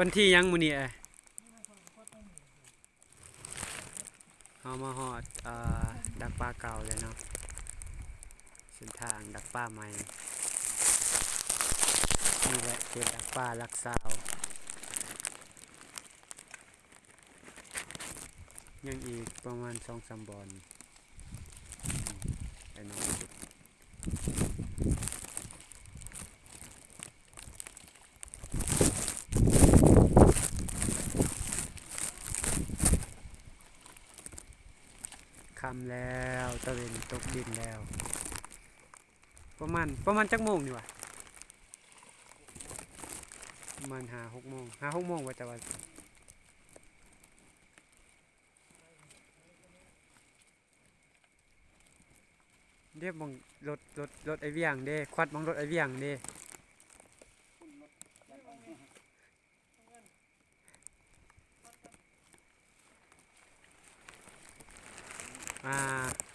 ວັນທີຫຍັງມື້ນີ້ເອີຍ? ເຮົາມາຮອດ ເອີ ດັກປາເກົ່າແລ້ວເນາະ, ເສັ້ນທາງດັກປາໃໝ່. ນີ້ແຫຼະເຂດດັກປາຫຼັກຊາວ. ຍັງອີກປະມານສອງສາມບ່ອນ ໄປນອນ. ຄ່ຳແລ້ວ, ຕາເວັນຕົກດິນແລ້ວ. ປະມານ ປະມານຈັກໂມງນີ້ຫວາ? ປະມານຫ້າຫົກໂມງ, ຫ້າຫົກໂມງວ່າ ແຕ່ວ່າ ເດ້ ໝ່ອງລົດ ລົດ ລົດໄອ້ວຽງເດ້, ຄວັດໝ່ອງລົດໄອ້ວຽງເດ້. ອ່າ